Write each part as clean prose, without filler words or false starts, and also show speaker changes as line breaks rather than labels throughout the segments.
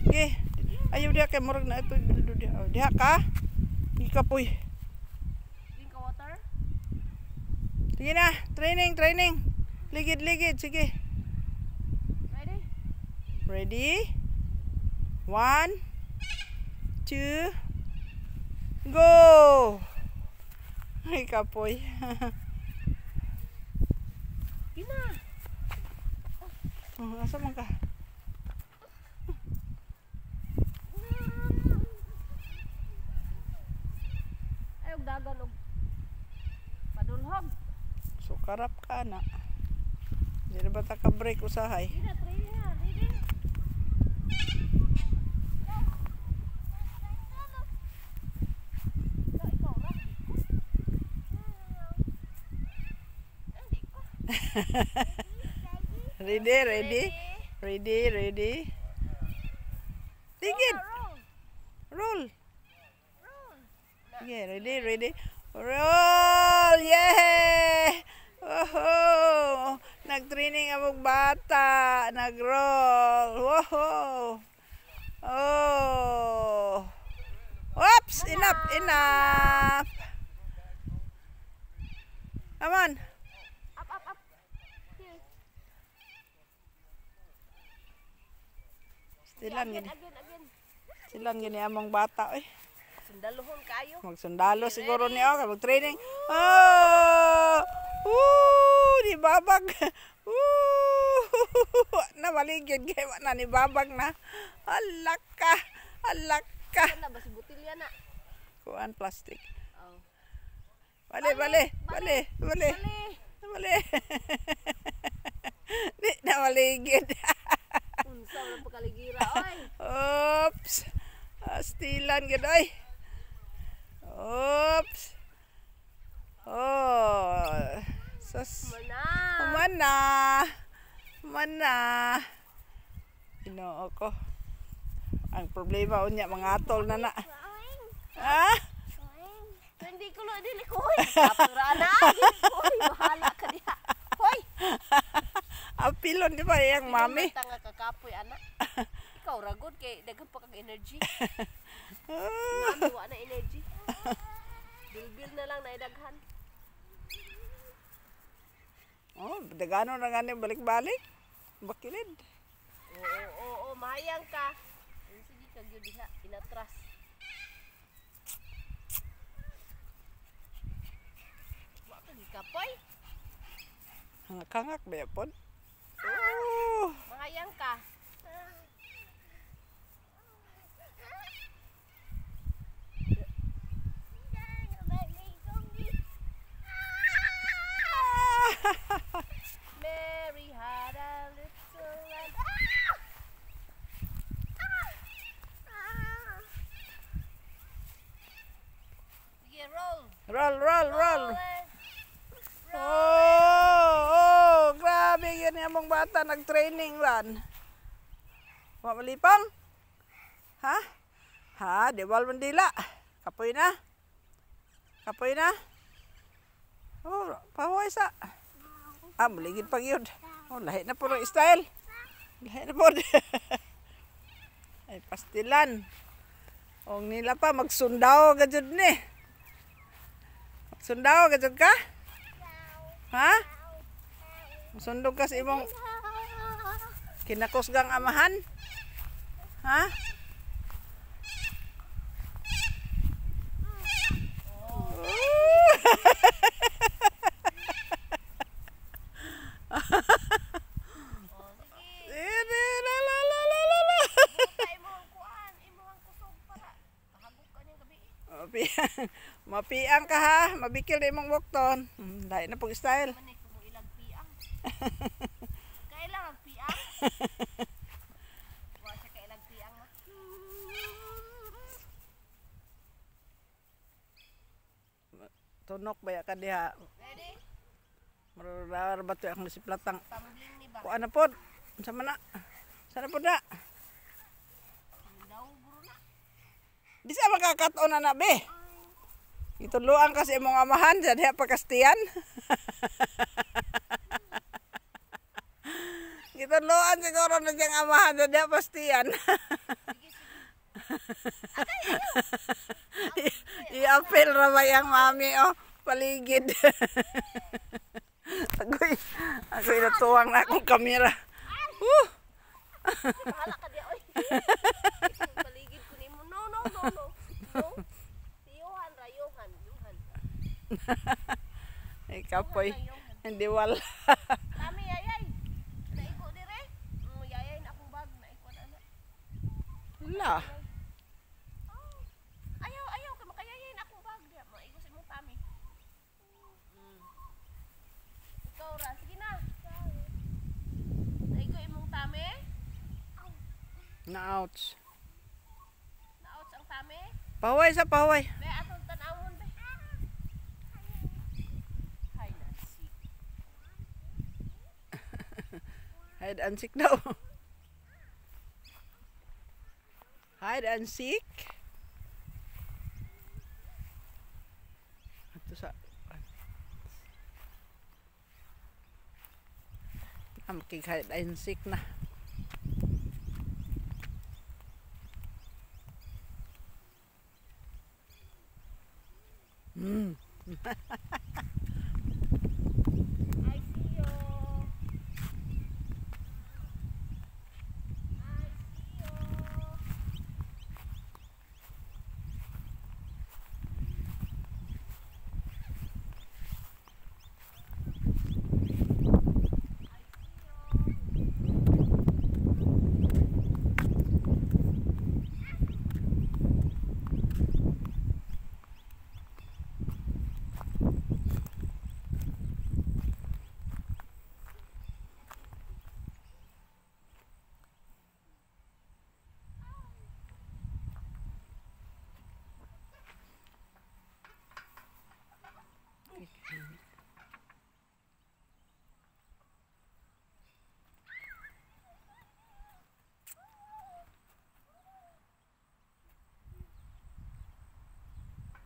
Sige. Ayaw diha kay murag na ito. Diha, oh, diha ka. Gikapoy.
Drink ka water?
Sige na. Training, training. Ligid, ligid. Sige.
Ready?
Ready? 1, 2, go! Ay, kapoy.
Gina.
Oh, asa man ka?
Ay, og dagan og padulhog.
So, karap ka na. Di na ba ta ka break usahay?
Gina, training na. Ready? Ikaw, ikaw ra. Hindi ko.
Ready, ready? Ready, ready? Ligid!
Roll.
Roll!
Roll.
Sige, ready, ready? Roll! Yeah! Oh, nag-training among bata. Nag-roll. Whoa! Oh! Oops! Enough! Enough! Come on!
Up, up, up. Here.
Stilan
Again,
gini.
again, again.
Silan gini among bata oy.
Sundalohon kayo.
Magsundalo siguro niya kay mag-training. Oh! Woo! Ni babag. Woo! Na maligid kay wa na ni babag na. Alak ka. Alak ka.
Ano ba si butilya na?
Kuan plastic.
Oh.
Bale, bale, bale, bale.
Bali.
Bale. Di na maligid.
Unsa man pagkaligira oy.
Oops. Astilan gid oy. Oops. Oh. Sus.
Mana.
Mana. Mana. Ginoo ko. Ang problema unya mga atol na na. Ah?
Hindi ko lo dili ko. Hoy. Kapura na. Dili ko. Hoy, bahala ka diha. Hoy.
Apilon di ba iyang mami?
Tanga kakapoy ana. Ikaw ra gud kay daghan pa kag energy.
Ah.
Mami wa na energy. Bilbil na lang na daghan.
Oh, dagano na gani balik-balik. Bakilid.
Oo, oo, oo, mahayang ka. Sige ka gyud diha, inatras. Wa ka gikapoy.
Hangak-hangak ba pod? Oh.
Mahayang ka. Mary had a little lamb. Sige, roll.
Roll, roll, roll.
Roll eh.
Oh, oh, grabe yun yung among bata nag-training lan. Wa malipong? Ha? Ha, di wal mandila. Kapoy na. Kapoy na. Oh, pahuway sa. Ah, muligid pag yun. Oh, lahi na po ng style. Lahi na po. Ay, pastilan. Og nila pa, magsundaw ka jud ni. Magsundaw ka jud ka? Ha? Masundog ka sa imong kinakusgang amahan? Ha?
Oh, sige.
Eh, la, la, la, la, la, la.
Buta imong kuan, imong kusog para kahagok ka niyang gabi.
Mapiang, mapiang ka ha. Mabikil na imong bukton. Dahil na pag style.
Man ko mo ilag piang. Kailang ang piang? Wa siya kailang piang ma.
Tunok ba ya ka diha?
Ready?
Marara ba to akong nisiplatang.
Tumbling ni ba?
Kuan na pod. Unsa man na? Sana pod na?
Daw guro na.
Di sa makakatuon na na be. Ituluan kasi imong amahan sa diha pakastiyan. Gituluan siguro na siyang amahan sa diha pastiyan.
Sige.
I-apil ra ba yang mami oh, paligid. Agoy, agoy natuwang na akong kamera. Woo!
Bahala ka di oy. Paligid ko nimo. No, no, no, no. No. Si Johan ra, Johan, Johan.
Ay, kapoy. Hindi wala.
Tami yayay. Naigo dire. Yayay na akong bag, naiko na na.
Wala.
Oh. Ayaw, ayaw kay makayayay na akong bag diha. Maigo sa imong tami. Ikaw ra, sige na. Naigo imong tami?
Na-ouch.
Naouts ang tami?
Pahuway sa pahuway.
Be, atong tan-awon be. Hay na si.
Hide and seek daw. Hide and seek. Ato sa Amkig hide and seek na.
I see you. I see you.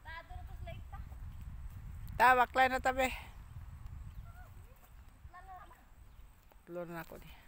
Ta, doon na to sa lake ta.
Ta, baklay na tabi.
Lala na ma.
Tulo na ako ni.